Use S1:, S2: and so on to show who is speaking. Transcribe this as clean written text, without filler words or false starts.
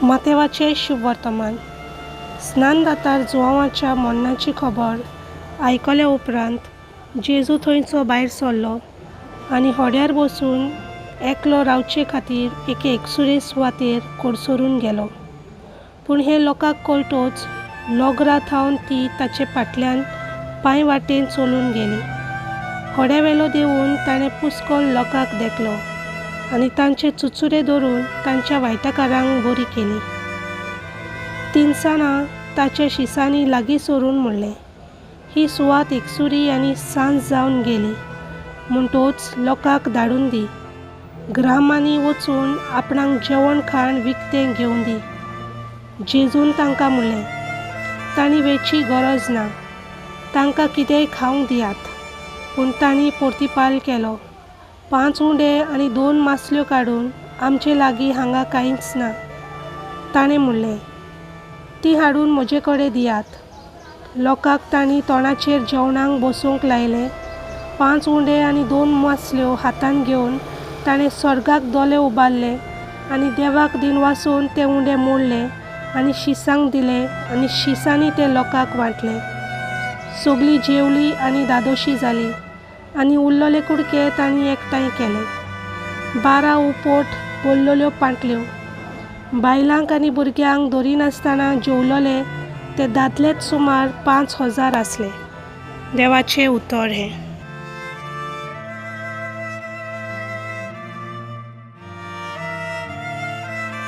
S1: मातेवाचें शुभवर्तमान. स्नानदातार जुवांवाच्या मरणाची खबर आयकल्या उपरांत जेजू थंयचो भायर सरलो आनी होड्यार बसून एकलो रावचे खातीर एके एकसुरे सुवातेर कडसरून गेलो. पूण हें लोकांक कळटच लोगरा थावन ती ताचे फाटल्यान पांय वाटेन चलून गेली. होड्या वेलो देंवून ताणें पुस्कोल लोकांक देखलो आनी तांचे चुचुरे धरून तांच्या वायटकारांक बरी केली. तिनसानां ताच्या शिसांनी लागीं सरून म्हणलें, ही सुवात एकसुरी आनी सांज जावन गेली, म्हणटोच लोकांक धाडून दी, ग्रामांनी वचून आपणाक जेवण खाण विकतें घेवन दी. जेजून तांकां म्हणलें, तांणी वेची गरज ना, तांकां कितेंय खावंक दियात. पूण तांणी पोर्तिपाल केलो, 5 उंडे आनी 2 मासल्यो काडून आमचे लागीं हांगा कांयच ना. ताणें म्हणलें, ती हाडून म्हजे कडेन दियात. लोकांक तांणी तोंडाचेर जेवणाक बसूंक लायलें. 5 उंडे आनी 2 मासल्यो हातान घेवन ताणें स्वर्गाक दोले उबारले आनी देवाक दिनवासून ते उंडे मोडले आनी शिसांक दिले आनी शिसांनी ते लोकांक वांटले. सगळीं जेवली आनी दादोशी जाली आनी उरलेले कुडके तांणी एकठांय केले. 12 उपोट भरलेल्यो पांटल्यो. बायलांक आनी भुरग्यांक धरिनासतना जेवलेले ते दादलेच सुमार 5000 आसले. देवाचें उतर हें.